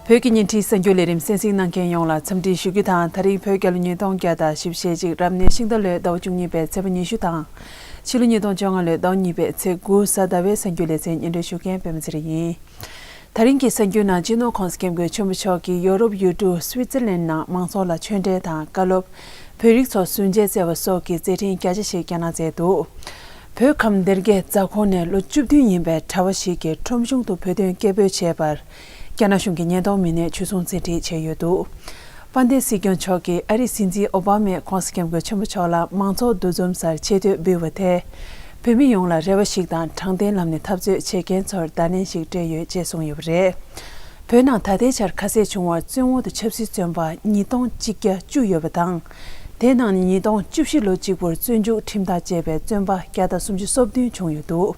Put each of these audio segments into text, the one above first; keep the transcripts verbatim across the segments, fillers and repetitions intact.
བོད་ཀྱི་བརྙན་འཕྲིན་གསར་འགྱུར་ལས་རིམ་གསན་གཟིགས་གནང་མཁན་ཡོངས་ལ་འཚམས་འདྲི་ཞུ་རྒྱུ་དང་། ད་རིང་བོད་རྒྱལ་ལོ་ཉིས་སྟོང་བརྒྱ་དང་བཞི་བཅུ་ཞེ་གཅིག་རབ་གནས་ཤིང་རྟ་ལོའི་ཟླ་བ་བཅུ་གཉིས་པའི་ཚེས་པ་ཉི་ཤུ་དང་། ཕྱི་ལོ་ཉིས་སྟོང་བཅོ་ལྔ་ལོའི་ཟླ་བ་གཉིས་པའི་ཚེས་དགུ་གཟའ་ཟླ་བའི་གསར་འགྱུར་ལེ་ཚན་སྙན་སྒྲོན་ཞུ་མཁན་པད་མ་ཚེ་རིང་ཡིན། ད་རིང་གི་གསར་འགྱུར་ནང་སྤྱི་ནོར་༸གོང་ས་༸སྐྱབས་མགོན་ཆེན་པོ་མཆོག་གིས་ཡོ་རོབ་ཡུལ་གྲུ་སུའི་ཙེར་ལན་ནང་མང་ཚོགས་ལ་ཆོས་འབྲེལ་དང་བཀའ་སློབ། བོད་རིགས་ཚོར་གཟུར་མཇལ་བསྩལ་བ་སོགས་ཀྱི་མཛད་འཕྲིན་རྒྱ་ཆེ་ཞིག་བསྐྱངས་གནང་མཛད་འདུག་བོད་ཁམས་སྡེ་དགེ་རྫ་ཁོག་ནས་ལོ་བཅུ་བདུན་ཡིན་པའི་གྲྭ་པ་ཞིག་གིས་ཁྲོམ་གཞུང་དུ་བོད་དོན་སྐད་འབོད་བྱས་པར། རྒྱ་ནག་གཞུང་གི་ཉེན་རྟོག་མི་སྣས་འཇུ་བཟུང་བཙན་ཁྲིད་བྱས་ཡོད་འདུག་དཔལ་ལྡན་སྲིད་སྐྱོང་མཆོག་གིས་ཨ་རིའི་སྲིད་འཛིན་ཨོ་བྷ་མས་༸གོང་ས་༸སྐྱབས་མགོན་ཆེན་པོ་མཆོག་ལ་མང་ཚོགས་འདུ་འཛོམས་སར་ཆེ་བསྟོད་འབུལ་བ་དེས། བོད་མི་ཡོངས་ལ་རེ་བ་ཞིག་དང་། དྲང་བདེན་ལམ་ནས་འཐབ་རྩོད་བྱེད་མཁན་ཚོར་བརྡ་ལན་ཞིག་སྤྲད་ཡོད་ཅེས་གསུངས་ཡོད་པ་རེད། བོད་ནང་ད་ལྟའི་ཆར་ཁ་གསལ་བྱུང་བར་བཙོན་འོག་ཏུ་ཆབ་སྲིད་བཙོན་པ་ཉིས་སྟོང་གཅིག་བརྒྱ་བཅུ་ཡོད་པ་དང་། དེའི་ནང་ནས་ཉིས་སྟོང་བཅུ་བཞི་ལོ་གཅིག་པུར་བཙོན་འཇུག་ཁྲིམས་ཐག་བཅད་པའི་བཙོན་པ་བརྒྱ་དང་སུམ་ཅུ་སོ་བདུན་བྱུང་ཡོད་འདུག་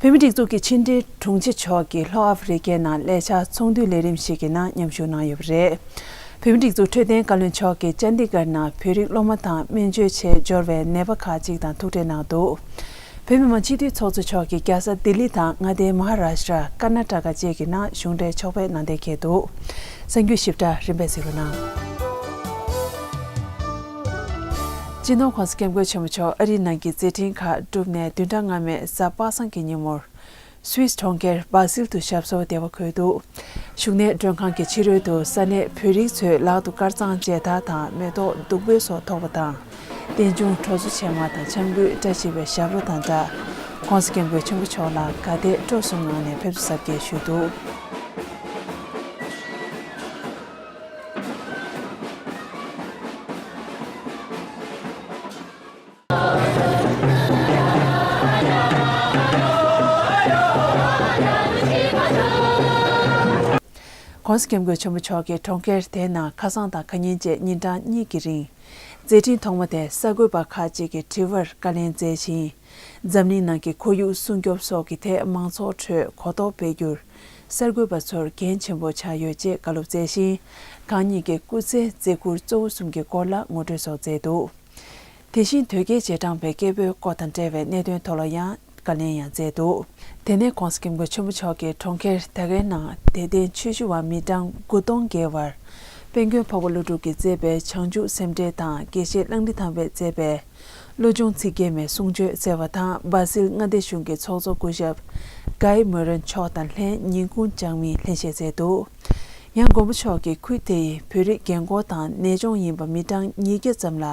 བོད་མིའི་སྒྲིག་འཛུགས་ཀྱི་ཕྱི་འབྲེལ་དྲུང་ཆེ་མཆོག་གིས་ལྷོ་ཨ་ཧྥེ་རི་ཁའི་ནང་ལས་འཆར་ཚོགས་འདུའི་ལས་རིམ་ཞིག་གི་ནང་མཉམ་ཞུགས་གནང་ཡོད་པ་རེད། བོད་མིའི་སྒྲིག་འཛུགས་འཕྲོད་བསྟེན་བཀའ་བློན་མཆོག་གིས་ཅན་དི་གྷར་ནང་བོད་རིགས་སློབ་མ་དང་སྨན་བཅོས་ཆེད་འབྱོར་བའི་ནད་པ་ཁག་ཅིག་དང་ཐུག་འཕྲད་གནང་འདུག་བོད་མི་མང་སྤྱི་འཐུས་ཚོགས་གཙོ་མཆོག་གིས་རྒྱལ་ས་ལྡི་ལི་དང་མངའ་སྡེ་མ་ཧ་ར་ཤྲ། ཀར་ན་ཊ་ཀ་བཅས་ཀྱི་ནང་གཞུང་འབྲེལ་ཕྱོགས་ཕེབས་གནང་གཏན་འཁེལ་འདུག་གསར་འགྱུར་ཞིབ་ཕྲ་རིམ་པས་གཟིགས་རོགས་གནང་། སྤྱི་ནོར་༸གོང་ས་༸སྐྱབས་མགོན་ཆེན་པོ་མཆོག་ཨ་རིའི་ནང་གི་མཛད་འཕྲིན་ཁག་བསྒྲུབས་ནས་བདུན་ཕྲག་སྔ་མའི་གཟའ་པ་སངས་ཀྱི་ཉིན་མོར། སུད་སི་གྲོང་ཁྱེར་སྦ་སིལ་དུ་ཞབས་སོར་བདེ་བར་འཁོད་འདུག་བཞུགས་གནས་མགྲོན་ཁང་གི་ཕྱི་རོལ་དུ་ས་གནས་བོད་རིགས་ཚོས་ལག་ཏུ་དཀར་གཙང་མཇལ་དར་དང་མེ་ཏོག་བདུག་སྤོས་སོགས་ཐོགས་པ་དང་། རྟེན་འབྱུང་ཁྲོ་ཚོ་ཕྱེ་མར་དང་ཆང་ཕུད་བཀྲ་ཤིས་པའི་ཞབས་བྲོ་དང་སྦྲགས། ༸གོང་ས་༸སྐྱབས་མགོན་ཆེན་པོ་མཆོག་ལ་དགའ་དད་སྤྲོ་གསུམ་ངང་ནས་ཕེབས་བསུ་གཟབ་རྒྱས་ཞུས་འདུག༸གོང་ས་༸སྐྱབས་མགོན་ཆེན་པོ་མཆོག་གིས་གྲོང་ཁྱེར་དེའི་ནང་ཁ་སང་དང་ཁ་ཉིན་བཅས་ཉིན་གྲངས་གཉིས་ཀྱི་རིང་། མཛད་འཕྲིན་ཐོག་མ་དེ་གསར་འགོད་པ་ཁག་ཅིག་གི་དྲི་བར་བཀའ་ལན་སྩལ་ཞིང་། འཛམ་གླིང་ནང་གི་ཁོར་ཡུག་སྲུང་སྐྱོབ་སོགས་ཀྱི་ཐད་མང་ཚོགས་ཁྲོད་གོ་རྟོགས་སྤེལ་རྒྱུར། གསར་འགོད་པ་ཚོར་འགན་ཆེན་པོ་ཆགས་ཡོད་ཅེས་བཀའ་སློབ་སྩལ་ཞིང་། གང་ཉིད་ཀྱི་སྐུ་ཚེའི་མཛད་ཁུར་གཙོ་བོ་གསུམ་གྱི་སྐོར་ལ་ངོ་སྤྲོད་སོགས་མཛད་འདུག་དེ་བཞིན་དོལ་རྒྱལ་རྗེས་འབྲང་པའི་སྐད་འབོད་སྐོར་དང་འབྲེལ་བའི་གནད་དོན་ཐོག་ལ་ཡང་བཀའ་ལན་ཡང་སྩལ་འདུག་དེ་ནས་༸གོང་ས་༸སྐྱབས་མགོན་ཆེན་པོ་མཆོག་གིས་གྲོང་ཁྱེར་དེ་གའི་ནང་དད་ལྡན་ཆོས་ཞུ་བ་མི་གྲངས་དགུ་སྟོང་བརྒལ་བར། དཔལ་མགོན་འཕགས་པ་ཀླུ་སྒྲུབ་ཀྱིས་མཛད་པའི་བྱང་ཆུབ་སེམས་འགྲེལ་དང་དགེ་བཤེས་གླང་ལྡན་ཐང་པས་མཛད་པའི་བློ་སྦྱོང་ཚིག་བརྒྱད་མའི་གསུང་ཆོས་སྩལ་བ་དང་། སྦ་སིལ་མངའ་སྡེ་གཞུང་གི་ཚོགས་གཙོ་སྐུ་ཞབས་གའི་མོ་རན་མཆོག་དང་ལྷན་ཉིན་གུང་ལྗགས་མིན་ལྷན་བཞེས་མཛད་འདུག་ཡང་མགོན་པོ་མཆོག་གིས་ཁུལ་དེ་ཡི་བོད་རིགས་རྒན་འཁོགས་དང་ནད་གཅོང་ཡིན་པ་མི་གྲངས་ཉིས་བརྒྱ་ཙམ་ལ་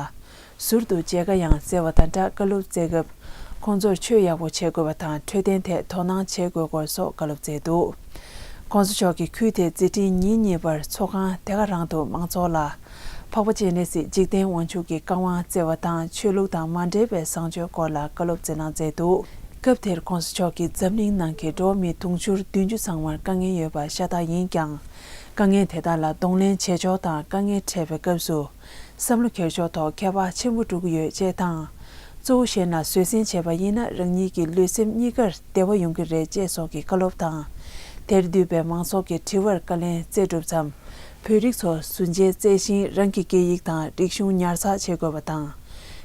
ཟུར་དུ་མཇལ་ཁ་ཡང་སྩལ་བ་དང་སྦྲགས། བཀའ་སློབ་སྩལ་སྐབས་ཁོང་ཚོར་ཆོས་ཡག་པོ་བྱེད་དགོས་པ་དང་། འཕྲོད་བསྟེན་ཐད་དོ་སྣང་བྱེད་དགོས་སྐོར་སོགས་བཀའ་སློབ་སྩལ་འདུག ༸གོང་ས་མཆོག་གིས་ཁུལ་དེའི་མཛད་འཕྲིན་ཉིན་གཉིས་པར་ཚོགས་ཁང་དེ་ག་རང་དུ་མང་ཚོགས་ལ། འཕགས་པ་སྤྱན་རས་གཟིགས་འཇིག་རྟེན་དབང་ཕྱུག་གི་བཀའ་དབང་སྩལ་བ་དང་། ཆོས་ལུགས་དང་མ་འབྲེལ་བའི་བཟང་སྤྱོད་སྐོར་ལ་བཀའ་སློབ་སྩལ་གནང་མཛད་འདུག་སྐབས་དེར་༸གོང་ས་མཆོག་གིས་འཛམ་གླིང་ནང་གི་འགྲོ་བ་མི་དུང་ཕྱུར་བདུན་ཅུ་ཚང་མར་དཀའ་ངལ་ཡོད་པ་ཤ་སྟག་ཡིན་ཀྱང་། དཀའ་ངལ་དེ་དག་ལ་གདོང་ལེན་བྱེད་ཕྱོགས་དང་དཀའ་ངལ་འཕྲད་པའི་སྐབས་སུ། བསམ་བློ་འཁྱེར་ཕྱོགས་ཐོག་ཁྱད་པར་ཆེན་པོ་འགྲོ་གི་ཡོད་ཅེས་དང་། གཙོ་བོ་གཞན་ལ་བཟོད་བསྲན་བྱས་པ་ཡིན་ན། རང་ཉིད་ཀྱི་ལུས་སེམས་གཉིས་ཀར་བདེ་བ་ཡོང་གི་རེད་ཅེས་སོགས་ཀྱི་བཀའ་སློབ་དང་། དེར་འདུས་པའི་མང་ཚོགས་ཀྱི་དྲི་བར་བཀའ་ལན་སྩལ་གྲུབ་མཚམས། བོད་རིགས་ཚོ་གཟུར་མཇལ་སྩལ་ཞིང་། རང་གི་སྐད་ཡིག་དང་རིག་གཞུང་ཉར་ཚགས་བྱེད་དགོས་པ་དང་།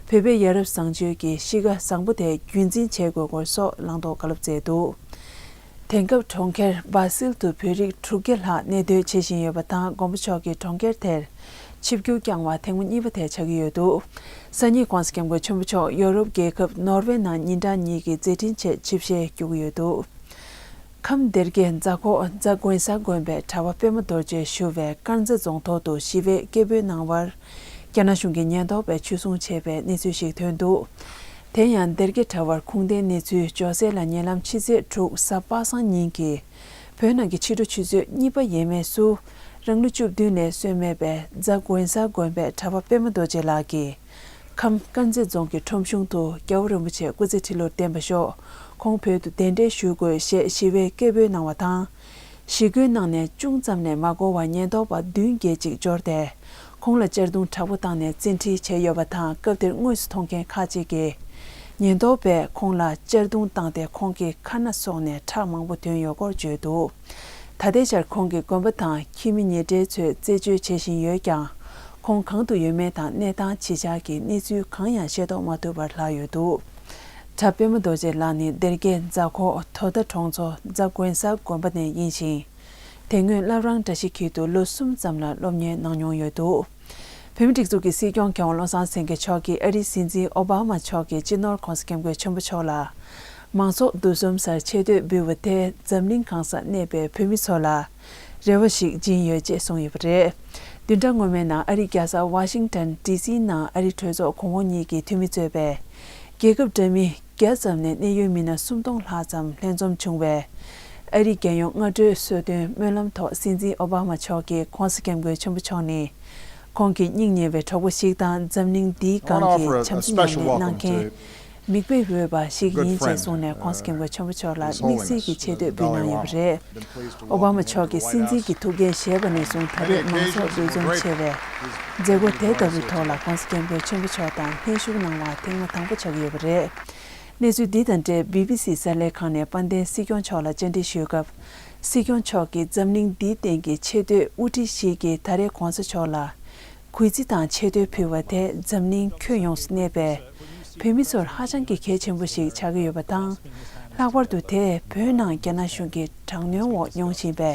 བོད་པའི་ཡ་རབས་བཟང་སྤྱོད་ཀྱི་གཤིས་ཀ་བཟང་པོ་དེ་རྒྱུན་འཛིན་བྱེད་དགོས་སྐོར་སོགས་བླང་དོར་བཀའ་སློབ་སྩལ་འདུག་དེང་སྐབས་གྲོང་ཁྱེར་སྦ་སིལ་དུ་བོད་རིགས་དྲུག་བརྒྱ་ལྷག་གནས་སྡོད་བྱེད་བཞིན་ཡོད་པ་དང་། མགོན་པོ་མཆོག་གིས་གྲོང་ཁྱེར་དེར་ཆིབས་བསྒྱུར་བསྐྱངས་པ་ཐེངས་མ་གཉིས་པ་དེ་ཆགས་ཀྱི་ཡོད་འདུག་སང་ཉིན་༸གོང་ས་༸སྐྱབས་མགོན་ཆེན་པོ་མཆོག་ཡོ་རོབ་རྒྱལ་ཁབ་ནོར་ཝེ་ནང་ཉིན་གྲངས་གཉིས་ཀྱི་མཛད་འཕྲིན་ཆེད་ཆིབས་ཞལ་བསྒྱུར་གྱི་ཡོད་འདུག་ཁམས་སྡེ་དགེ་རྫ་ཁོག་རྫ་དགོན་གསར་དགོན་པའི་གྲྭ་པ་པད་མ་རྡོ་རྗེ་ཞུ་བས་དཀར་མཛེས་རྫོང་ཐོག་ཏུ་ཞི་བའི་སྐད་འབོད་གནང་བར། རྒྱ་ནག་གཞུང་གི་ཉེན་རྟོག་པས་འཇུ་བཟུང་བྱས་པའི་གནས་ཚུལ་ཞིག་ཐོན་འདུག་དེ་ཡང་སྡེ་དགེ་གྲྭ་པར་ཁུངས་ལྡན་གནས་ཚུལ་འབྱོར་གསལ་ལ། ཉེ་ལམ་ཕྱི་ཚེས་དྲུག་གཟའ་པ་སངས་ཉིན་གྱི་བོད་ནང་གི་ཕྱི་དྲོ་ཆུ་ཚོད་གཉིས་པ་ཡས་མས་སུ། རང་ལོ་བཅུ་བདུན་ལས་སོན་མེད་པའི་རྫ་དགོན་གསར་དགོན་པའི་གྲྭ་པ་པད་མ་རྡོ་རྗེ་ལགས་ཀྱིས། ཁམས་དཀར་མཛེས་རྫོང་གི་ཁྲོམ་གཞུང་དུ་རྒྱལ་བ་རིན་པོ་ཆེ་སྐུ་ཚེ་ཁྲི་ལོར་བརྟན་པར་ཤོག་ཁོང་བོད་དུ་གདན་འདྲེན་ཞུ་དགོས་ཞེས་ཞི་བའི་སྐད་འབོད་གནང་བ་དང་། ཞི་རྒོལ་གནང་ནས་ཅུང་ཙམ་ལས་མ་འགོར་བར་ཉེན་རྟོག་པ་བདུན་བརྒྱད་ཅིག་འབྱོར་ཏེ། ཁོང་ལ་གཅར་རྡུང་དྲག་པོ་བཏང་ནས་བཙན་ཁྲིད་བྱས་ཡོད་པ་དང་། སྐབས་དེར་དངོས་སུ་མཐོང་མཁན་ཁག་ཅིག་གིས། ཉེན་རྟོག་པས་ཁོང་ལ་གཅར་རྡུང་བཏང་སྟེ། ཁོང་གི་ཁ་སྣ་སོགས་ནས་ཁྲག་མང་པོ་ཐོན་ཡོད་སྐོར་བརྗོད་འདུག་ད་ལྟའི་ཆར་ཁོང་གི་དགོན་པ་དང་ཁྱིམ་མི་ཉེ་འབྲེལ་ཚོས་རྩད་གཅོད་བྱེད་བཞིན་ཡོད་ཀྱང་། ཁོང་གང་དུ་ཡོད་མེད་དང་གནས་སྟངས་ཇི་ཆགས་ཀྱི་གནས་ཚུལ་གང་ཡང་ཤེས་རྟོགས་མ་ཐུབ་པར་ལྷག་ཡོད་འདུག་གྲྭ་པད་མ་རྡོ་རྗེ་ལགས་ནི་སྡེ་དགེ་རྫ་ཁོག་དོ་ཟླ་གྲོང་ཚོ་རྫ་དགོན་གསར་དགོན་པ་ནས་ཡིན་ཞིང་། དེ་སྔོན་བླ་བྲང་བཀྲ་ཤིས་འཁྱིལ་དུ་ལོ་གསུམ་ཙམ་ལ་སློབ་གཉེར་གནང་མྱོང་ཡོད་འདུག་བོད་མིའི་སྒྲིག་འཛུགས་ཀྱི་སྲིད་སྐྱོང་མཁས་དབང་བློ་བཟང་སེང་གེ་མཆོག་གིས་ཨ་རིའི་སྲིད་འཛིན་ཨོ་བྷ་མ་མཆོག་གི་སྤྱི་ནོར་གོང་ས་སྐྱབས་མགོན་ཆེན་པོ་མཆོག་ལ་མང་ཚོགས་འདུ་འཛོམས་སར་ཆེ་བསྟོད་འབུལ་བ་དེས་འཛམ་གླིང་གང་སར་གནས་པའི་བོད་མི་ཚོ་ལ་རེ་བ་ཞིག་སྦྱིན་ཡོད་ཅེས་གསུངས་ཡོད་པ་རེད། བདུན་ཕྲག་སྔོན་མའི་ནང་ཨ་རིའི་རྒྱལ་ས་ཝ་ཤིང་ཏན་ཌི་སིའི་ནང་ཨ་རིའི་གྲོས་ཚོགས་གོང་འོག་གཉིས་ཀྱི་འཐུས་མི་གཙོས་པའི་རྒྱལ་ཁབ་འདྲ་མིན་བརྒྱ་ཙམ་ནས་གནད་ཡོད་མི་སྣ་སུམ་སྟོང་ལྷག་ཙམ་ལྷན་འཛོམས་བྱུང་བའི་ཨ་རིའི་རྒྱལ་ཡོངས་སྔ་དྲོའི་གསོལ་སྟོན་སྨོན་ལམ་ཐོག་སྲིད་འཛིན་ཨོ་བྷ་མ་མཆོག་གིས་གོང་ས་སྐྱབས་མགོན་ཆེན་པོ་མཆོག་ནི་ཁོང་གི་སྙིང་ཉེ་བའི་གྲོགས་པོ་ཞིག་དང་འཛམ་གླིང་འདིའི་སྒང་གི་བྱམས་བརྩེ་མཉམ་ལས་གནང་མཁན་མིག་དཔེ་འོས་པ་ཞིག་ཡིན་ཅེས་གསུངས་ནས་གོང་ས་སྐྱབས་མགོན་ཆེན་པོ་མཆོག་ལ་དམིགས་བསལ་གྱི་ཆེ་བསྟོད་འབུལ་གནང་ཡོད་པ་རེད། ཨོ་བྷ་མ་མཆོག་གིས་སྲིད་འཛིན་གྱི་ཐུགས་འགན་བཞེས་པ་ནས་བཟུང་ད་རེས་མང་ཚོགས་འདུ་འཛོམས་ཆེ་བའི་མཛད་སྒོ་དེ་ལྟ་བུའི་ཐོག་ལ་གོང་ས་སྐྱབས་མགོན་ཆེན་པོ་མཆོག་དང་ལྷན་ཞུགས་གནང་བ་ཐེངས་མ་དང་པོ་ཆགས་ཀྱི་ཡོད་པ་རེད། གནས་ཚུལ་འདི་དང་འབྲེལ་བི་བི་སི་གསར་ལས་ཁང་ནས་དཔལ་ལྡན་སྲིད་སྐྱོང་མཆོག་ལ་བཅར་འདྲི་ཞུས་སྐབས། སྲིད་སྐྱོང་མཆོག་གིས་འཛམ་གླིང་འདིའི་སྟེང་གི་ཆེ་བསྟོད་དབུ་ཁྲིད་ཞིག་གིས་ད་རེས་གོང་ས་མཆོག་ལ་གུས་བརྩི་དང་ཆེ་བསྟོད་ཕུལ་བ་དེ་འཛམ་གླིང་ཁྱོན་ཡོངས་སུ་གནས་པའི་བོད་མི་ཚོར་ཧ་ཅང་གི་གལ་ཆེན་པོ་ཞིག་ཆགས་ཀྱི་ཡོད་པ་དང་། ལྷག་པར་དུ་དེས་བོད་ནང་རྒྱ་ནག་གཞུང་གི་དྲག་གནོན་འོག་མྱོང་བཞིན་པའི་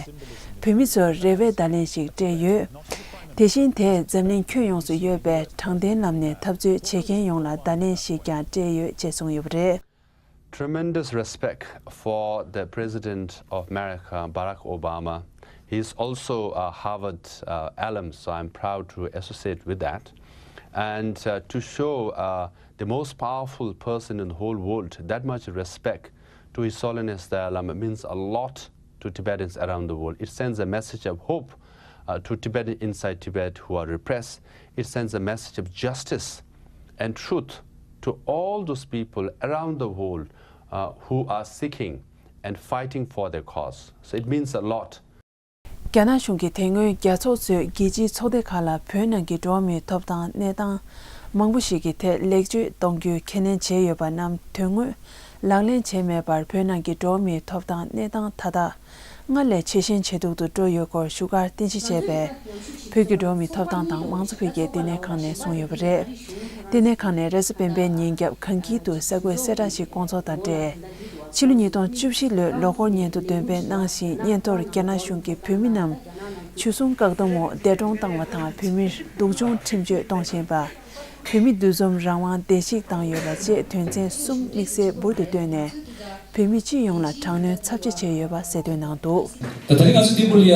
བོད་མི་ཚོར་རེ་བའི་བརྡ་ལན་ཞིག་སྤྲད་ཡོད། དེ་བཞིན་དེས་འཛམ་གླིང་ཁྱོན་ཡོངས་སུ་ཡོད་པའི་དྲང་བདེན་ལམ་ནས་འཐབ་རྩོད་བྱེད་མཁན་ཡོངས་ལ་བརྡ་ལན་ཞིག་ཀྱང་སྤྲད་ཡོད་ཅེས་གསུངས་ཡོད་པ་རེད། Tremendous respect for the President of America, Barack Obama. He's also a Harvard uh, alum, so I'm proud to associate with that. And uh, to show uh, the most powerful person in the whole world that much respect to His Holiness Dalai Lama means a lot to Tibetans around the world. It sends a message of hope uh, to Tibetans inside Tibet who are repressed. It sends a message of justice and truth to all those people around the world uh, who are seeking and fighting for their cause. So it means a lot. རྒྱ་ནག་གཞུང་གིས་དེ་སྔོན་རྒྱལ་ཚོགས་ཚོས་རྒྱལ་སྤྱིའི་ཚོགས་སྡེ་ཁག་ལ་བོད་ནང་གི་འགྲོ་བ་མིའི་ཐོབ་ཐང་གནས་སྟངས་མང་པོ་ཞིག་གི་ཐད་ལེགས་བཅོས་གཏོང་རྒྱུའི་ཁས་ལེན་བྱས་ཡོད་པ་རྣམས་དོན་དངོས་ལག་ལེན་བྱས་མེད་པར་བོད་ནང་གི་འགྲོ་བ་མིའི་ཐོབ་ཐང་གནས་སྟངས་མཐའ་དག་སྔར་ལས་ཇེ་ཞན་ཇེ་སྡུག་ཏུ་འགྲོ་ཡོད་སྐོར་ཞུ་སྐར་རྟེན་གཞི་བྱས་པའི་བོད་ཀྱི་འགྲོ་བ་མིའི་ཐོབ་ཐང་དང་མང་གཙོ་འཕེལ་རྒྱས་བསྟི་གནས་ཁང་ནས་གསུངས་ཡོད་པ་རེད། བསྟི་གནས་ཁང་ནས་རེས་གཟའ་སྤེན་པའི་ཉིན་རྒྱབ་གངས་སྐྱིད་དུ་གསར་འགོད་གསལ་བསྒྲགས་ཤིག་བསྐོང་ཚོགས་དང་འབྲེལ། ཕྱི་ལོ་ཉིས་སྟོང་བཅུ་བཞི་ལོའི་ལོ་འཁོར་སྙན་ཐོ་འདོན་སྤེལ་གནང་བཞིན་སྙན་ཐོར་རྒྱ་ནག་གཞུང་གིས་བོད་མི་རྣམས་འཇུ་བཟུང་བཀག་སྡོམ་འོག་འདས་གྲོངས་བཏང་བ་དང་བོད་མིར་སྡུག་སྦྱོང་ཁྲིམས་གཅོད་གཏོང་བཞིན་པ། བོད་མི་འདུ་འཛོམས་རང་དབང་བརྡལ་བཤིག་བཏང་ཡོད་པ་བཅས་དོན་ཚན་གསུམ་དམིགས་བསལ་འབུར་དུ་བཏོན་ནས་བོད་མི་སྤྱི་ཡོངས་ལ་དྲག་གནོན་ཚབས་ཆེ་བྱས་ཡོད་པ་གསལ་སྟོན་གནང་འདུག་ད་ད་རིང་ང་ཚོ་འདི་བུ་ལ་ཡ་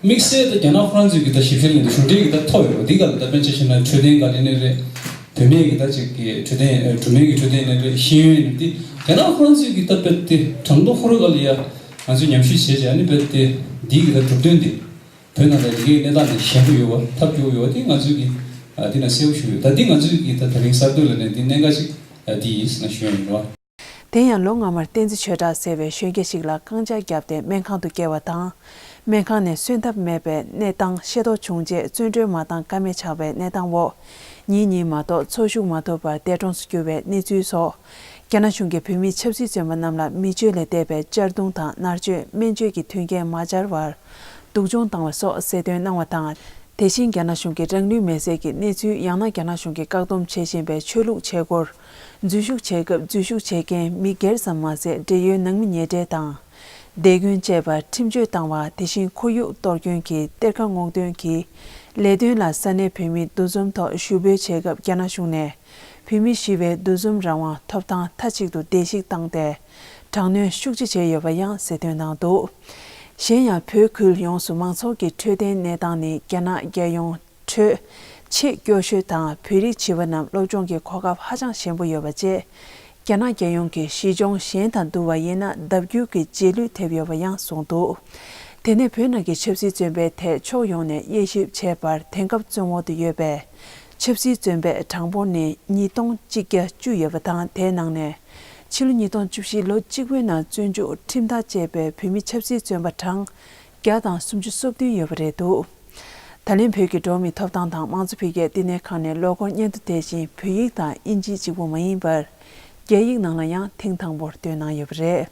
དམིགས་བསལ་དུ་རྒྱ་ནག་ཧྥ་རན་སི་གི་ད་ཞིབ་བཤེར་ལས་འདི་ཞུ་འབྲེལ་གི་ད་ཐོབ་ཡོད་པ་འདི་ག་ལ་ད་དཔེར་ཆ་བཞག་ན་འཕྲོད་བསྟེན་ག་ནས་ནས་རེད། བུད་མེད་ཀྱི་ད་ཅིག་གི་འཕྲོད་བསྟེན་ཨ་སྦྲུམ་མའི་གི་འཕྲོད་བསྟེན་ནས་རེད། ཤེས་ཡོན་ནས་འདི་རྒྱ་ནག་ཧྥ་རན་སི་གི་ད་དཔེ་དེ་གྲངས་ཐོ་ཧུར་ག་ལ་ཡ་ང་ཚོས་ཉམས་ཞིབ་བྱས་བྱས་ཨ་ནི་དཔེ་དེ་འདི་གི་ད་གྲུབ་དོན་འདི་བོད་ནང་ལ་ཡི་གེའི་གནས་སྟངས་འདི་ཞན་པོ་ཡོད་པ་ཐབས་སྐྱོ་པོ་ཡོད་པ་འདི་ང་ཚོས་གི་ཨ་འདི་ན་གསལ་པོ་ཞུ་ཡོད། ད་འདི་ང་ཚོས་གི་ད་ད་རིང་གསར་གཏོད་ལ་ནས་འདི་གནད་འགག་ཅིག་ཨ་འདི་ཡིན་ཟེར་ན་ཞུ་ཡ་ཡིན་རོ། དེ་ཡང་ལོ་སྔ་མར་བསྟན་འཛིན་ཆོས་གྲགས་ཟེར་བའི་གཞོན་སྐྱེས་ཤིག་ལ་རྐང་ལྕགས་བརྒྱབ་སྟེ་སྨན་ཁང་དུ་བསྐྱལ་བ་དང་། སྨན་ཁང་ནས་གསོན་ཐབས་མེད་པའི་གནས་སྟངས་ཤེས་རྟོགས་བྱུང་རྗེས་བཙོན་གྲོལ་མ་བཏང་ཀ་མེད་ཆགས་པའི་གནས་སྟངས་འོག་ཉིན་གཉིས་མ་གཏོགས་འཚོ་བཞུགས་མ་ཐུབ་པར་འདས་གྲོངས་སུ་གྱུར་བའི་གནས་ཚུལ་སོགས། རྒྱ་ནག་གཞུང་གིས་བོད་མིའི་ཆབ་སྲིད་བཙོན་པ་རྣམས་ལ་མི་སྤྱོད་ལས་འདས་པའི་གཅར་རྡུང་དང་མནར་གཅོད། སྨན་བཅོས་ཀྱི་མཐུན་རྐྱེན་མ་སྦྱར་བར་སྡུག་སྦྱོང་བཏང་བ་སོགས་གསལ་སྟོན་གནང་བ་དང་། དེ་བཞིན་རྒྱ་ནག་གཞུང་གིས་རང་ལུས་མེར་སྲེག་གི་གནས་ཚུལ། ཡང་ན་རྒྱ་ནག་གཞུང་གིས་བཀག་སྡོམ་བྱེད་བཞིན་པའི་ཆོས་ལུགས་བྱེད་སྒོར་འཛུལ་ཞུགས་བྱེད་སྐབས་འཛུལ་ཞུགས་བྱེད་མཁན་མི་སྒེར་ཙམ་མ་ཟད་འབྲེལ་ཡོད་ནང་མི་ཉེ་འབྲེལ་དང་། སྡེ་དགོན་བཅས་པར་ཁྲིམས་གཅོད་བཏང་བ། དེ་བཞིན་ཁོར་ཡུག་གཏོར་སྐྱོན་གྱིས་གཏེར་ཁ་སྔོག་འདོན་གྱིས་ལས་དོན་ལ་ས་གནས་བོད་མི་འདུ་འཛོམས་ཐོག་ཞུ་འབོད་བྱེད་སྐབས་རྒྱ་ནག་གཞུང་ནས་བོད་མི་ཞི་བའི་འདུ་འཛོམས་རང་དབང་ཐོབ་ཐང་མཐའ་གཅིག་ཏུ་བརྡལ་བཤིག་བཏང་སྟེ་དྲག་གནོན་ཤུགས་ཆེ་བྱས་ཡོད་པ་ཡང་གསལ་སྟོན་གནང་འདུག་གཞན་ཡང་བོད་ཁུལ་ཡོངས་སུ་མང་ཚོགས་ཀྱི་འཕྲོད་བསྟེན་གནས་སྟངས་ནི་རྒྱ་ནག་རྒྱལ་ཡོངས་ཁྲོད་ཆེས་སྐྱོ་ཤོས་དང་། བོད་རིགས་བྱིས་པ་རྣམས་སློབ་སྦྱོང་གི་གོ་སྐབས་ཧ་ཅང་ཞན་པོ་ཡོད་པ་བཅས། རྒྱ་ནག་རྒྱལ་ཡོངས་ཀྱི་གཞི་གྱོང་གཞན་དང་བསྡུར་བ་ཡིན་ན་ལྡབ་འགྱུར་གྱི་རྗེས་ལུས་ཐེབས་ཡོད་པ་ཡང་གསུངས་འདུག་དེ་ནས་བོད་ནང་གི་ཆབ་སྲིད་བཙོན་པའི་ཐད་ཕྱོགས་ཡོངས་ནས་དབྱེ་ཞིབ་བྱས་པར། དེང་སྐབས་བཙོན་འོག་ཏུ་ཡོད་པའི་ཆབ་སྲིད་བཙོན་པའི་གྲངས་འབོར་ནི་ཉིས་སྟོང་གཅིག་བརྒྱ་བཅུ་ཡོད་པ་དང་། དེའི་ནང་ནས་ཕྱི་ལོ་ཉིས་སྟོང་བཅུ་བཞི་ལོ་གཅིག་པུའི་ནང་བཙོན་འཇུག་ཁྲིམས་ཐག་བཅད་པའི་བོད་མི་ཆབ་སྲིད་བཙོན་པ་གྲངས་བརྒྱ་དང་སུམ་ཅུ་སོ་བདུན་ཡོད་པ་རེད་འདུག་ད་ལན་བོད་ཀྱི་འགྲོ་བ་མིའི་ཐོབ་ཐང་དང་དམངས་གཙོ་འཕེལ་རྒྱས་བསྟི་གནས་ཁང་ནས་ལོ་འཁོར་སྙན་ཐོ་དེ་བཞིན་བོད་ཡིག་དང་དབྱིན་ཇི་གཅིག་པུ་མ་ཡིན་པར། རྒྱ་ཡིག་ནང་ལ་ཡང་ཐེངས་དང་པོར་བཏོན་གནང་ཡོད་པ་རེད།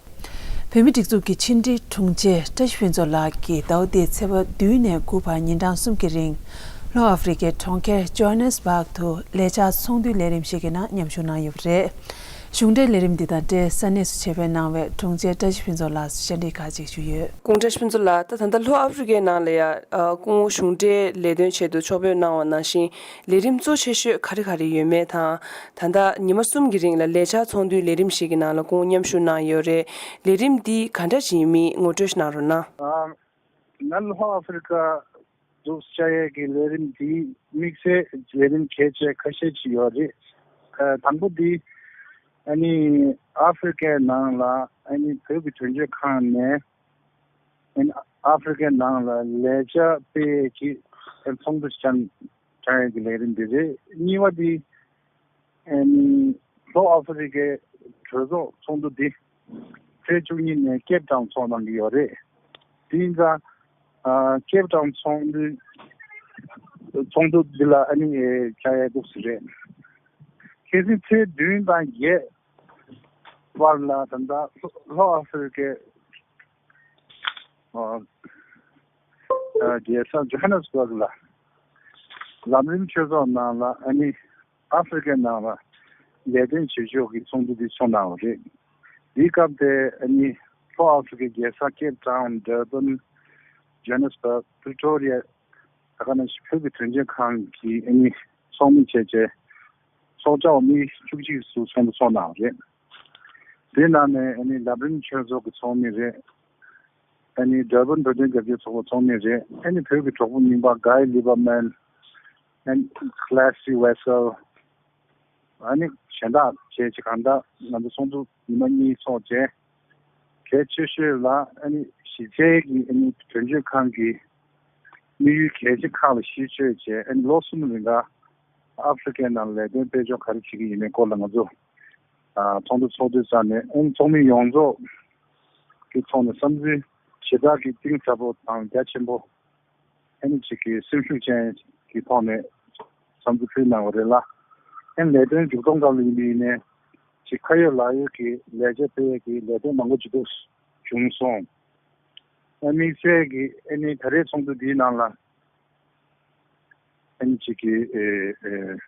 བོད་མིའི་སྒྲིག་འཛུགས་ཀྱི་ཕྱི་དྲིལ་དྲུང་ཆེ་བཀྲ་ཤིས་ཕུན་ཚོགས་ལགས་ཀྱིས་ཟླ་བ་འདིའི་ཚེས་པ་བདུན་ནས་དགུ་བར་ཉིན་གྲངས་གསུམ་གྱི་རིང་ལྷོ་ཨ་ཧྥེ་རི་ཁའི་གྲོང་ཁྱེར་ཇོ་ཧ་ནེ་སི་སྦག་ཏུ་ལས་འཆར་ཚོགས་འདུའི་ལས་རིམ་ཞིག་གི་ནང་མཉམ་ཞུགས་གནང་ཡོད་པ་རེད། གཞུང་འབྲེལ་ལས་རིམ་འདི་དང་འབྲེལ་ས་གནས་སུ་ཆེད་ཕེབས་གནང་བའི་དྲུང་ཆེ་བཀྲ་ཤིས་ཕུན་ཚོགས་ལགས་སུ་བཅར་འདྲི་ཁག་ཅིག་ཞུས་ཡོད། སྐུ་ངོ་བཀྲ་ཤིས་ཕུན་ཚོགས་ལགས། ད་ད་ལྟ་ལྷོ་ཨ་ཧྥེ་རི་ཁའི་ནང་ལ་ཡ་ཨ་སྐུ་ངོ་གཞུང་འབྲེལ་ལས་དོན་ཆེད་དུ་ཕྱོགས་ཕེབས་གནང་བ་ནང་བཞིན་ལས་རིམ་གཙོ་ཆེ་ཤོས་ག་རེ་ག་རེ་ཡོད་མེད་དང་། ད་ལྟ་ཉི་མ་གསུམ་གྱི་རིང་ལ་ལས་འཆར་ཚོགས་འདུའི་ལས་རིམ་ཞིག་གི་ནང་ལ་སྐུ་ངོ་མཉམ་ཞུགས་གནང་ཡོད་རེད། ལས་རིམ་འདི་ག་འདྲ་ཞིག་ཡིན་མིན་ངོ་སྤྲོད་ཞིག་གནང་རོགས་གནང་། ང་ལྷོ་ཨ་ཧྥེ་རི་ཁ་འདུག་བཅར་ཡས་ཀྱི་ལས་རིམ་འདི་དམིགས་བསལ་ལས་རིམ་གལ་ཆེ་ཁ་ཤས་ཅིག་ཡོད་རེད། ཨ་དང་པོ་འདི་ཨ་ནི་ཨ་ཧྥེ་རི་ཁའི་ནང་ལ་ཨ་ནི་བོད་ཀྱི་དོན་གཅོད་ཁང་ནས་ཨ་ནི་ཨ་ཧྥེ་རི་ཁའི་ནང་ལ་ལས་འཆར་སྤེལ་ཡས་ཀྱི་ཚོགས་འདུ་བཅར་བཅར་ཡས་ཀྱི་ལས་རིམ་འདི་རེད། གཉིས་པ་འདི་ཨ་ནི་ལྷོ་ཨ་ཧྥེ་རི་ཁའི་གྲོས་ཚོགས་ཚོགས་འདུ་འདི་ཚེས་བཅུ་གཉིས་ནས་ཀེབ་ཊའུན་ཚོགས་གནང་གི་ཡོད་རེད། དེ་ཡིན་ཙང་ཨ་ཀེབ་ཊའུན་ཚོགས་འདུ་ཚོགས་འདུ་འདི་ལ་ཨ་ནི་ཨེ་བཅར་ཡས་འདུག་ཟེར་རེད། ཁ་སང་ཚེས་བདུན་དང་བརྒྱད་བར་ལ་ད་ལྟ་ལྷོ་ཨ་ཧྥེ་རི་ཁའི་ཨ་ཨ་རྒྱལ་ས་ཇོ་ཧན་ནེ་སི་བྷག་ལ་ལམ་རིམ་ཆོས་ཚོགས་ནང་ལ་ཨ་ནི་ཨ་ཧྥེ་རི་ཁའི་ནང་ལ་ལས་དོན་བྱེད་ཕྱོགས་ཀྱི་ཚོགས་འདུ་འདི་ཚོགས་གནང་བ་རེད། འདིའི་སྐབས་དེ་ཨ་ནི་ལྷོ་ཨ་ཧྥེ་རི་ཁའི་རྒྱལ་ས་ཀེབ་ཊའུན། ཌར་བན། ཇོ་ཧན་ནེ་སི་བྷག། པི་རི་ཊོ་རི་ཡ། ད་ག་ནང་བཞིན་བོད་ཀྱི་དོན་གཅོད་ཁང་གི་ཨ་ནི་ཚོགས་མི་བྱས་རྗེས་ཚོགས་བཅར་བ་མི་བཅུ་གཅིག་ཙམ་ཚོགས་འདུ་ཚོགས་གནང་བ་རེད། དེའི་ནང་ནས་ཨ་ནི་ལམ་རིམ་ཆོས་ཚོགས་ཀྱི་ཚོགས་མི་རེད། ཨ་ནི་ཌར་བན་བོད་དོན་རྒྱབ་སྐྱོར་ཚོགས་པའི་ཚོགས་མི་རེད། ཨ་ནི་བོད་ཀྱི་གྲོགས་པོ་རྙིང་པ་གྷའི་ལི་བར་མན། ཨ་ནི་ཀླེ་སི་ཝེ་སེལ། ཨ་ནི་གཞན་དག་བཅས་ཀྱི་གང་ལྟར་ང་ཚོ་ཚོགས་འདུ་ཉི་མ་གཉིས་ཚོགས་རྗེས་གལ་ཆེ་ཤོས་ལ་ཨ་ནི་གཞི་རྩའི་གི་ཨ་ནི་དོན་གཅོད་ཁང་གི་དམིགས་ཡུལ་གལ་ཆེ་ཁག་ལ་གཞི་བཅོལ་བྱས་ཨ་ནི་ལོ་གསུམ་རིང་ག་ཨ་ཧྥེ་རི་ཁའི་ནང་ལ་ལས་དོན་སྤེལ་ཕྱོགས་ག་རེ་བྱེད་ཀྱི་ཡིན་མིན་སྐོར་ལ་ང་ཚོ་ཨ་ཚོགས་འདུ་ཚོགས་དུས་ཙམ་ནས་ཨ་ནི་ཚོགས་མི་ཡོངས་རྫོགས་ཀྱི་ཐོག་ནས་བསམ་ཚུལ་ཞེ་དྲག་གི་གཏིང་ཟབ་པོ་དང་རྒྱ་ཆེན་པོ་ཨ་ནི་ཅིག་གི་སེམས་ཤུགས་ཅན་གྱི་ཐོག་ནས་བསམ་ཚུལ་ཕུལ་གནང་བ་རེད་ལ། ཨ་ནི་ལས་དོན་མཇུག་སྡོམ་སྐབས་ལ་ཡིན་པ་ཡིན་ནའི་ཅིག་ཁ་ཡོད་ལག་ཡོད་ཀྱི་ལས་བྱེད་སྤེལ་ཡས་ཀྱི་ལས་དོན་མང་པོ་ཅིག་འདུག་བྱུང་སོང་། ཨ་དམིགས་བསལ་གྱི་ཨ་ནི་ད་རེས་ཚོགས་འདུ་འདིའི་ནང་ལ་ཨ་ནི་ཅིག་གི་ཨེ་ཨེ་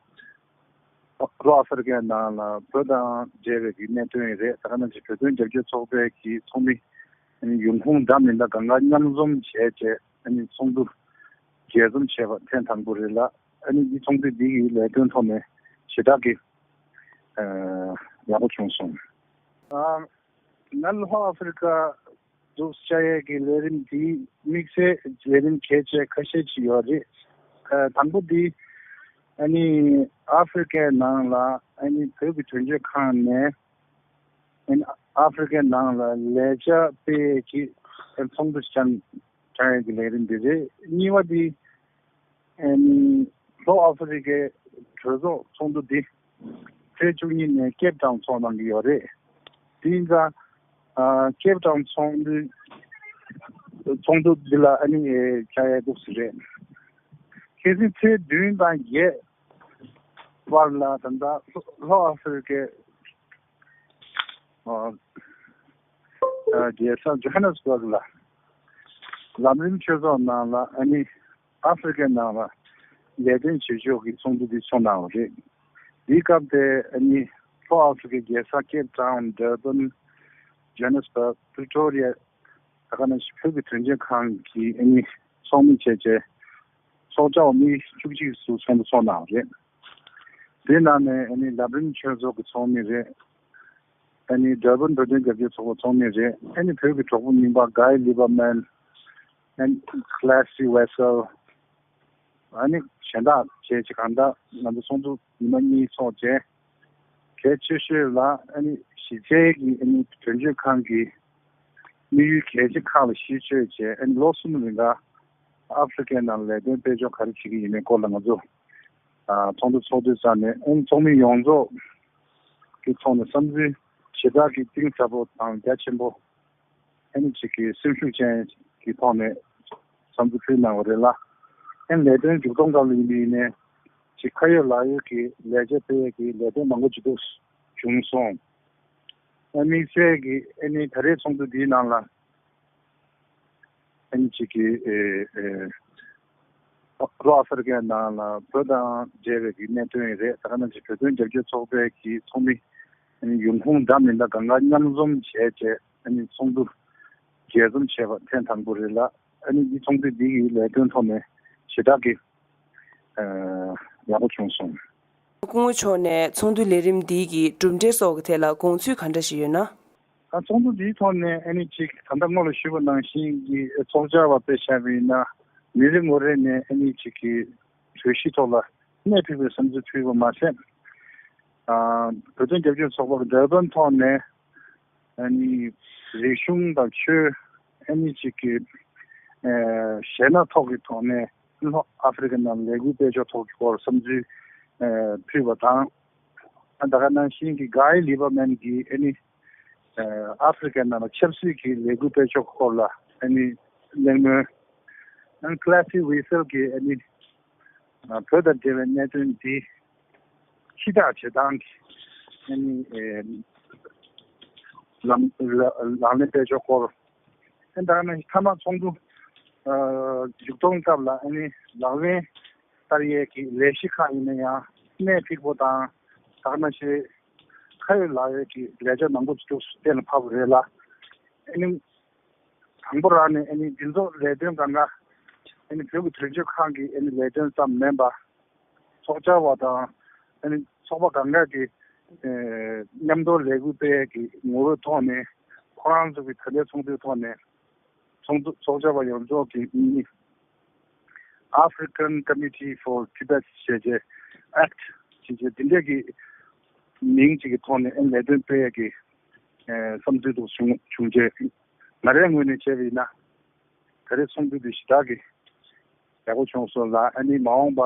ལྷོ་ཨ་ཧྥེ་རི་ཁའི་ནང་ལ་བོད་དང་འབྲེལ་བའི་གི་གནད་དོན་རེད། ད་ག་ནང་བཞིན་བོད་དོན་རྒྱབ་སྐྱོར་ཚོགས་པའི་གི་ཚོགས་མི་ཨ་ནི་ཡོང་ཁུངས་འདྲ་མི་འདྲ་གང་ག་མཉམ་འཛོམས་བྱས་རྗེས་ཨ་ནི་ཚོགས་འདུ་རྒྱས་འཛོམས་བྱས་པ་ཐེངས་དང་པོ་རེད་ལ། ཨ་ནི་འདི་ཚོགས་འདུ་འདི་གི་ལས་དོན་ཐོག་ནས་ཞེ་དྲག་གི་ཨ་ཡག་པོ་བྱུང་སོང་། ཨ་ང་ལྷོ་ཨ་ཧྥེ་རི་ཁ་འདུག་བཅར་ཡས་ཀྱི་ལས་རིམ་འདི་དམིགས་བསལ་ལས་རིམ་གལ་ཆེ་ཁ་ཤས་ཅིག་ཡོད་རེད། ཨ་དང་པོ་འདི་ཨ་ནི་ཨ་ཧྥེ་རི་ཁའི་ནང་ལ་ཨ་ནི་བོད་ཀྱི་དོན་གཅོད་ཁང་ནས་ཨ་ནི་ཨ་ཧྥེ་རི་ཁའི་ནང་ལ་ལས་འཆར་སྤེལ་ཡས་ཀྱི་ཚོགས་འདུ་བཅར་བཅར་ཡས་ཀྱི་ལས་རིམ་འདི་རེད། གཉིས་པ་འདི་ཨ་ནི་ལྷོ་ཨ་ཧྥེ་རི་ཁའི་གྲོས་ཚོགས་ཚོགས་འདུ་འདི་ཚེས་བཅུ་གཉིས་ནས་ཀེབ་ཊའུན་ཚོགས་གནང་གི་ཡོད་རེད། དེ་ཡིན་ཙང་ཨ་ཀེབ་ཊའུན་ཚོགས་འདུ་ཚོགས་འདུ་འདི་ལ་ཨ་ནི་ཨེ་བཅར་ཡས་འདུག་ཟེར་རེད། ཁ་སང་ཚེས་བདུན་དང་བརྒྱད་བར་ལ་ད་ལྟ་ལྷོ་ཨ་ཧྥེ་རི་ཁའི་ཨ་ཨ་རྒྱལ་ས་ཇོ་ཧན་ནེ་སི་བྷག་ལ་ལམ་རིམ་ཆོས་ཚོགས་ནང་ལ་ཨ་ནི་ཨ་ཧྥེ་རི་ཁའི་ནང་ལ་ལས་དོན་བྱེད་ཕྱོགས་ཀྱི་ཚོགས་འདུ་འདི་ཚོགས་གནང་བ་རེད། འདིའི་སྐབས་དེ་ཨ་ནི་ལྷོ་ཨ་ཧྥེ་རི་ཁའི་རྒྱལ་ས་ཀེབ་ཊའུན། ཌར་བན། ཇོ་ཧན་ནེ་སི་བྷག། པི་རི་ཊོ་རི་ཡ། ད་ག་ནང་བཞིན་བོད་ཀྱི་དོན་གཅོད་ཁང་གི་ཨ་ནི་ཚོགས་མི་བྱས་རྗེས་ཚོགས་བཅར་བ་མི་བཅུ་གཅིག་ཙམ་ཚོགས་འདུ་ཚོགས་གནང་བ་རེད། དེའི་ནང་ནས་ཨ་ནི་ལམ་རིམ་ཆོས་ཚོགས་ཀྱི་ཚོགས་མི་རེད། ཨ་ནི་ཌར་བན་བོད་དོན་རྒྱབ་སྐྱོར་ཚོགས་པའི་ཚོགས་མི་རེད། ཨ་ནི་བོད་ཀྱི་གྲོགས་པོ་རྙིང་པ་གྷའི་ལི་བར་མན། ཨ་ནི་ཀླེ་སི་ཝེ་སེལ། ཨ་ནི་གཞན་དག་བཅས་ཀྱི་གང་ལྟར་ང་ཚོ་ཚོགས་འདུ་ཉི་མ་གཉིས་ཚོགས་རྗེས་གལ་ཆེ་ཤོས་ལ་ཨ་ནི་གཞི་རྩའི་གི་ཨ་ནི་དོན་གཅོད་ཁང་གི་དམིགས་ཡུལ་གལ་ཆེ་ཁག་ལ་གཞི་བཅོལ་བྱས་ཨ་ནི་ལོ་གསུམ་རིང་ག་ཨ་ཧྥེ་རི་ཁའི་ནང་ལ་ལས་དོན་སྤེལ་ཕྱོགས་ག་རེ་བྱེད་ཀྱི་ཡིན་མིན་སྐོར་ལ་ང་ཚོ་ཨ་ཚོགས་འདུ་ཚོགས་དུས་ཙམ་ནས་ཨ་ནི་ཚོགས་མི་ཡོངས་རྫོགས་ཀྱི་ཐོག་ནས་བསམ་ཚུལ་ཞེ་དྲག་གི་གཏིང་ཟབ་པོ་དང་རྒྱ་ཆེན་པོ་ཨ་ནི་ཅིག་གི་སེམས་ཤུགས་ཅན་གྱི་ཐོག་ནས་བསམ་ཚུལ་ཕུལ་གནང་བ་རེད་ལ། ཨ་ནི་ལས་དོན་མཇུག་སྡོམ་སྐབས་ལ་ཡིན་པ་ཡིན་ནའི་ཅིག་ཁ་ཡོད་ལག་ཡོད་ཀྱི་ལས་བྱེད་སྤེལ་ཡས་ཀྱི་ལས་དོན་མང་པོ་ཅིག་འདུག་བྱུང་སོང་། ཨ་དམིགས་བསལ་གྱི་ཨ་ནི་ད་རེས་ཚོགས་འདུ་འདིའི་ནང་ལ་ཨ་ནི་ཅིག་གི་ཨེ་ཨེ་ལྷོ་ཨ་ཧྥེ་རི་ཁའི་ནང་ལ་བོད་དང་འབྲེལ་བའི་གི་གནད་དོན་རེད། ད་ག་ནང་བཞིན་བོད་དོན་རྒྱབ་སྐྱོར་ཚོགས་པའི་གི་ཚོགས་མི་ ཡོང་ཁུངས་འདྲ་མི་འདྲ་གང་ག་མཉམ་འཛོམས་བྱས་རྗེས་ཨ་ནི་ཚོགས་འདུ་རྒྱས་འཛོམས་བྱས་པ་ཐེངས་དང་པོ་རེད་ལ། ཨ་ནི་འདི་ཚོགས་འདུ་འདི་ཡི་ལས་དོན་ཐོག་ནས་ཞེ་དྲག་གི་ཡག་པོ་བྱུང་སོང་། སྐུ་ངོ་མཆོག་ནས་ཚོགས་འདུ་ལས་རིམ་འདི་གི་གྲུབ་འབྲས་སོགས་ཀྱི་ཐད་ལ་དགོངས་ཚུལ་ག་འདྲ་ཞིག་ཡོད་ན། ཨ་ཚོགས་འདུ་འདིའི་ཐོག་ནས་ཨ་ནི་ཅིག་ད་ལྟ་སྔོན་ལ་ཞུས་པ་ནང་བཞིན་གྱི་ཚོགས་བཅར་བ་དཔེ་བཞག་པ་ཡིན་ན་མི་རེ་ངོ་རེ་ནས་ཨ་ནི་ཅིག་གི་གྲོས་གཞི་ཐོག་ལ་གནད་ཕིགས་པའི་བསམ་ཚུལ་ཕུལ་བ་མ་ཟད། ཨ་བོད་དོན་རྒྱབ་སྐྱོར་ཚོགས་པ་གི་འབྲེལ་དོན་ཐོག་ནས་ཨ་ནི་རིག་གཞུང་དང་ཆོས་ཨ་ནི་ཅིག་གི་ཨ་གཞས་སྣ་ཐོག་གི་ཐོག་ནས་ལྷོ་ཨ་ཧྥེ་རི་ཁ་ནང་ལས་འགུལ་སྤེལ་ཕྱོགས་ཐོག་གི་སྐོར་བསམ་ཚུལ་ཨ་ཕུལ་བ་དང་། ཨ་ད་ག་ནང་བཞིན་གྱི་Guy Lieberman་གིས་ཨ་ནི་ཨ་ཧྥེ་རི་ཁ་ནང་ལ་ཆབ་སྲིད་ཀྱི་ལས་འགུལ་སྤེལ་ཕྱོགས་སྐོར་ལ་ཨ་ནི་གླེང་མོལ། ཨ་Classy Wiesel་གིས་ཨ་ནི་ཨ་བོད་དང་འབྲེལ་བའི་གནད་དོན་འདི་ཕྱི་ཐག་བྱེད་སྟངས་ཀྱི་ཨ་ནི་ཨེ་ལམ་ལག་ལེན་སྤེལ་ཕྱོགས་སྐོར། ཨ་ད་ག་ནང་བཞིན་མཐའ་མ་ཚོགས་འདུ་ཨ་མཇུག་གཏོང་སྐབས་ལ་ཨ་ནི་ལག་ལེན་བསྟར་ཡས་ཀྱི་ལས་གཞི་ཁག་ཡིན་ན་ཡང་གནད་ཕིགས་པོ་དང་ད་ག་ནང་བཞིན་ཁ་ཡོད་ལག་ཡོད་ཀྱི་ལས་འཆར་མང་པོ་ཅིག་གཏན་ལ་ཕབ་པ་རེད་ལ། ཨ་ནི་དང་པོ་རང་ནས་ཨ་ནི་འདི་ཚོ་ལས་དོན་གང་ག་ཨ་ནི་བོད་ཀྱི་དོན་གཅོད་ཁང་གི་ཨ་ནི་ལས་དོན་ཙམ་མིན་པ། ཚོགས་བཅར་བ་དང་ཨ་ནི་ཚོགས་པ་གང་ག་གི་ཨེ་མཉམ་དུ་ལས་འགུལ་སྤེལ་ཡས་ཀྱི་ངོ་བོའི་ཐོག་ནས་ཁོ་རང་ཚོ་གི་ད་ལྟའི་ཚོགས་འདུའི་ཐོག་ནས་ཚོགས་འདུ་ཚོགས་བཅར་བ་ཡོངས་རྫོགས་ཀྱི་ཨ་ནི་African Committee for Tibet་ཞེས་བྱས་ཨེཀ་ཊི་ཞེས་བྱས་འདི་འདྲས་ཀྱི་མིང་གཅིག་གི་ཐོག་ནས་ཨ་ནི་ལས་དོན་སྤེལ་ཡས་ཀྱི་ཨེ་བསམ་ཚུལ་དུ་བྱུང་བྱུང་རྗེས། ང་རའི་ངོས་ནས་བྱས་པ་ཡིན་ན་ད་རེས་ཚོགས་འདུ་འདི་ཞེ་དྲག་གི་ཡག་པོ་བྱུང་སོང་ལ། ཨ་ནི་མ་འོངས་པ་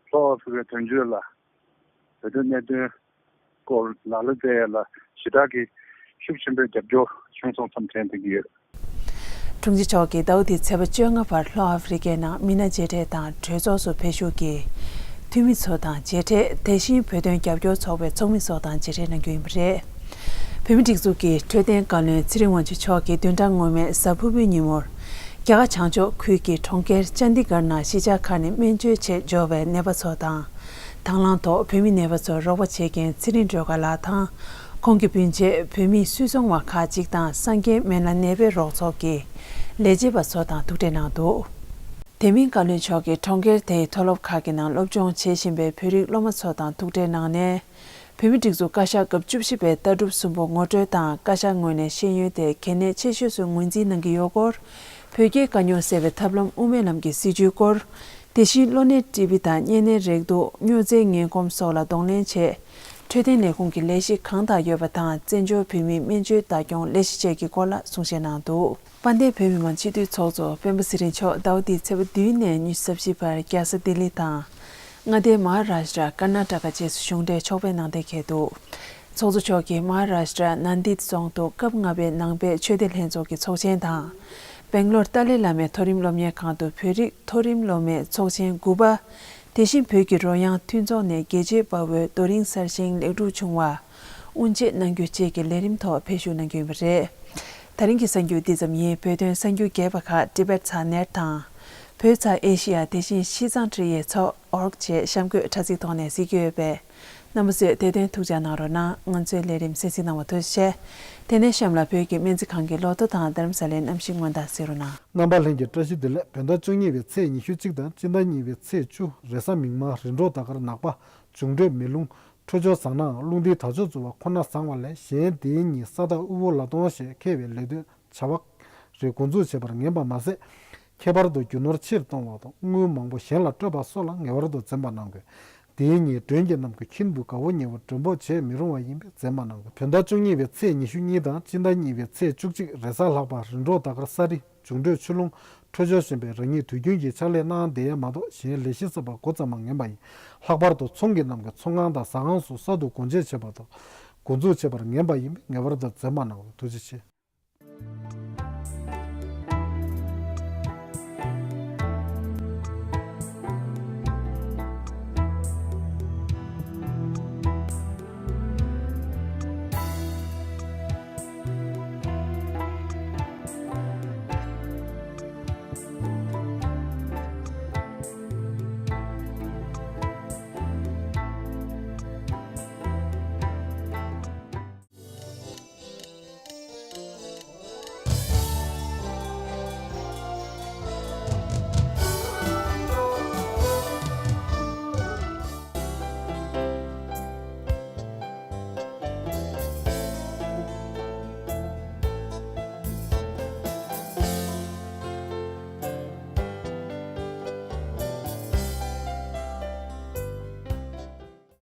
ལྷོ་ཨ་ཧྥེ་རི་ཁའི་དོན་གཅོད་ལ་བོད་དོན་གནད་དོན་སྐོར་ལག་ལེན་སྤེལ་ཡས་ལ་ཞེ་དྲག་གི་ཤུགས་ཆེན་པོའི་རྒྱབ་སྐྱོར་བྱུང་སོང་བསམ་དྲན་གྱི་ཡོད། དྲུང་ཆེ་མཆོག་གིས་ཟླ་བ་འདིའི་ཚེས་པ་བཅོ་ལྔ་བར་ལྷོ་ཨ་ཧྥེ་རི་ཁའི་ནང་མི་སྣ་མཇལ་འཕྲད་དང་གྲོས་ཚོགས་སུ་ཕེབས་ཞུགས་ཀྱིས་འཐུས་མི་ཚོ་དང་མཇལ་འཕྲད། དེ་བཞིན་བོད་དོན་རྒྱབ་སྐྱོར་ཚོགས་པའི་ཚོགས་མི་སོགས་དང་མཇལ་འཕྲད་གནང་རྒྱུ་ཡིན་པ་རེད། བོད་མིའི་སྒྲིག་འཛུགས་ཀྱི་འཕྲོད་བསྟེན་བཀའ་བློན་ཚེ་རིང་དབང་ཕྱུག་མཆོག་གིས་བདུན་ཕྲག་སྔོན་མའི་གཟའ་ཕུར་བུའི་ཉིན་མོར། རྒྱ་གར་བྱང་ཕྱོགས་ཁུལ་གྱི་གྲོང་ཁྱེར་ཅན་དི་གྷར་ནང་གཞིས་ཆགས་ཁག་ནས་སྨན་བཅོས་ཆེད་འབྱོར་བའི་ནད་པ་ཚོ་དང་། དང་བླངས་ཐོག་བོད་མི་ནད་པ་ཚོར་རོགས་པ་བྱེད་མཁན་ཚེ་རིང་སྒྲོལ་དཀར་ལགས་དང་། ཁོང་གི་སྤུན་མཆེད་བོད་མི་སུད་ཚོང་བ་ཁག་ཅིག་དང་སངས་རྒྱས་སྨན་བླ་ནད་པའི་རོགས་ཚོགས་ཀྱི་ལས་བྱེད་པ་ཚོ་དང་ཐུག་འཕྲད་གནང་འདུག་དེ་མིན་བཀའ་བློན་མཆོག་གིས་གྲོང་ཁྱེར་དེའི་མཐོ་སློབ་ཁག་གི་ནང་སློབ་སྦྱོང་བྱེད་བཞིན་པའི་བོད་རིགས་སློབ་མ་ཚོ་དང་ཐུག་འཕྲད་གནང་ནས། བོད་མིའི་སྒྲིག་འཛུགས་བཀའ་ཤག་སྐབས་བཅུ་བཞི་པའི་ལྟ་གྲུབ་གསུམ་པོ་ངོ་སྤྲོད་དང་། བཀའ་ཤག་ངོས་ནས་ཤེས་ཡོན་དེ་གལ་གནད་ཆེ་ཤོས་སུ་ངོས་འཛིན་གནང་གི་ཡོད་སྐོར། བོད་རྒྱའི་དཀའ་རྙོག་སེལ་བའི་ཐབས་ལམ་དབུ་མའི་ལམ་གྱི་སྲིད་བྱུས་སྐོར། དེ་བཞིན་གློ་ནད་ཊི་བི་དང་གཉན་ནད་རེག་དུག་སྨྱོ་རྫས་ངན་གོམས་སོགས་ལ་གདོང་ལེན་ཆེད། འཕྲོད་བསྟེན་ལས་ཁུངས་ཀྱི་ལས་གཞི་གང་དག་ཡོད་པ་དང་། བཙན་བྱོལ་བོད་མིའི་སྨན་བཅོས་བདག་སྐྱོང་ལས་གཞི་བཅས་ཀྱི་སྐོར་ལ་གསུང་བཤད་གནང་འདུག་དཔལ་ལྡན་བོད་མི་མང་སྤྱི་འཐུས་ཚོགས་གཙོ་སྤེན་པ་ཚེ་རིང་མཆོག་ཟླ་བ་འདིའི་ཚེས་པ་བདུན་ནས་ཉི་ཤུ་རྩ་བཞི་བར་རྒྱལ་ས་ལྡི་ལི་དང་། མངའ་སྡེ་མ་ཧཱ་རཱ་ཤི་ཏྲ། ཀར་ནཱ་ཊ་ཀ་བཅས་སུ་གཞུང་འབྲེལ་ཕྱོགས་ཕེབས་གནང་གཏན་འཁེལ་འདུག་ཚོགས་གཙོ་མཆོག་གིས་མ་ཧཱ་རཱ་ཤི་ཏྲ་ནན་དིད་རྫོང་དུ་སྐབས་ལྔ་པའི་ནང་པའི་ཆོས་སྡེ་ལྷན་ཚོགས་ཀྱི་ཚོགས་ཆེན་དང་། སྦེང་ལོར་ཏཱ་ལའི་བླ་མའི་མཐོ་རིམ་སློབ་གཉེར་ཁང་དུ་བོད་རིགས་མཐོ་རིམ་སློབ་མའི་ཚོགས་ཆེན་དགུ་པ། དེ་བཞིན་བོད་ཀྱི་རོལ་དབྱངས་མཐུན་ཚོགས་ནས་རྒྱལ་གཅེས་དཔའ་བོའི་རྡོ་རིང་གསར་བཞེངས་ལེགས་གྲུབ་བྱུང་བ། དབུ་འབྱེད་གནང་རྒྱུ་བཅས་ཀྱི་ལས་རིམ་ཐོག་ཕེབས་ཞུགས་གནང་རྒྱུ་ཡིན་པ་རེད། ད་རིང་གི་གསར་འགྱུར་འདི་ཙམ་ཡིན། བོད་དོན་གསར་འགྱུར་རྒྱས་པ་ཁག་Tibet Sat Net དང་། བོད་ཚ་ཨེ་ཤི་ཡ་དེ་བཞིན་ཤིས་ཙང་ཀྲི་ཡའི་ཚོགས་org་བཅས་གཤམ་འཁོད་དྲ་ཚིགས་ཐོག་ནས་གཟིགས་རྒྱུ་ཡོད་པས། རྣམ་པ་ཚོས་དེ་དོན་ཐུགས་འཇགས་གནང་རོགས་གནང་། ང་ཚོའི་ལས་རིམ་གསན་གཟིགས་གནང་བར་ཐུགས་རྗེ་ཆེ། དེ་ནས་གཤམ་ལ་བོད་ཀྱི་སྨན་རྩིས་ཁང་གི་ལོ་ཐོ་དང་རྡ་རམ་ས་ལའི་གནམ་གཤིས་སྔོན་བརྡ་གཟིགས་རོགས་གནང་། རྣམ་པ་ལྷན་རྒྱས་བཀྲ་ཤིས་བདེ་ལེགས། བོད་ཟླ་བཅུ་གཉིས་པའི་ཚེས་ཉི་ཤུ་གཅིག་དང་སྤྱི་ཟླ་གཉིས་པའི་ཚེས་བཅུ། རེས་གཟའ་མིག་དམར། རི་འབྲོག་ཟླ་སྐར་ནག་པ། འབྱུང་འཕྲོད་མེ་རླུང་། འཕྲོད་སྦྱོར་བཟང་ནའང་རླུང་རྟའི་དར་ལྕོག་རྩུབ་པ་ཁོ་ན་བཟང་བ་ལས་གཞན་དེའི་ཉིན་ས་བདག་དབུལ་པོ་ལ་གཏོང་ཞེས་མཁས་པའི་ལས་དོན་བྱ་བ་རེ་འགོ་འཛུགས་བྱེད་པར་ངན་པ་མ་ཟད། ཁྱད་པར་དུ་རྒྱུ་ནོར་ཕྱིར་གཏོང་བ་དང་དངུལ་མང་པོ་གཞན་ལ་སྤྲོད་པ་སོགས་ལ་ངེས་པར་དུ་འཛེམ་པ་གནང་དགོས། དེའི་ཉིན་མགྲོན་གྱི་རྣམས་ཀྱི་ཁྱིམ་དུ་དགའ་བོ་ཉེ་བོ་མགྲོན་འབོ་བྱེད་མི་རུང་བ་ཡིན་པས་འཛེམ་པ་གནང་དགོས། བོད་ཟླ་བཅུ་གཉིས་པའི་ཚེས་ཉི་ཤུ་གཉིས་དང་སྤྱི་ཟླ་གཉིས་པའི་ཚེས་བཅུ་གཅིག་རེས་གཟའ་ལྷག་པ། རི་འབྲོག་ཟླ་སྐར་ས་རི། འབྱུང་འཕྲོད་ཆུ་རླུང་། འཕྲོད་སྦྱོར་གཞན་པས་རང་ཉིད་དུས་རྒྱུན་གྱི་ཕྱག་ལས་གནང་བསྡད་ཡ་མ་གཏོགས་གཞན་ལས་གཞི་གསར་པ་འགོ་བརྩམས་པ་ངན་པ་ཡིན། ལྷག་པར་དུ་ཚོང་གི་རྣམས་ཀྱི་ཚོང་ཁང་དང་ཟ་ཁང་སོགས་གསར་དུ་སྒོ་འབྱེད་བྱེད་པ་དང་འགོ་འཛུགས་བྱེད་པར་ངན་པ་ཡིན་པས་ངེས་པར་དུ་འཛེམ་པ་གནང་དགོས། ཐུགས་རྗེ་ཆེ།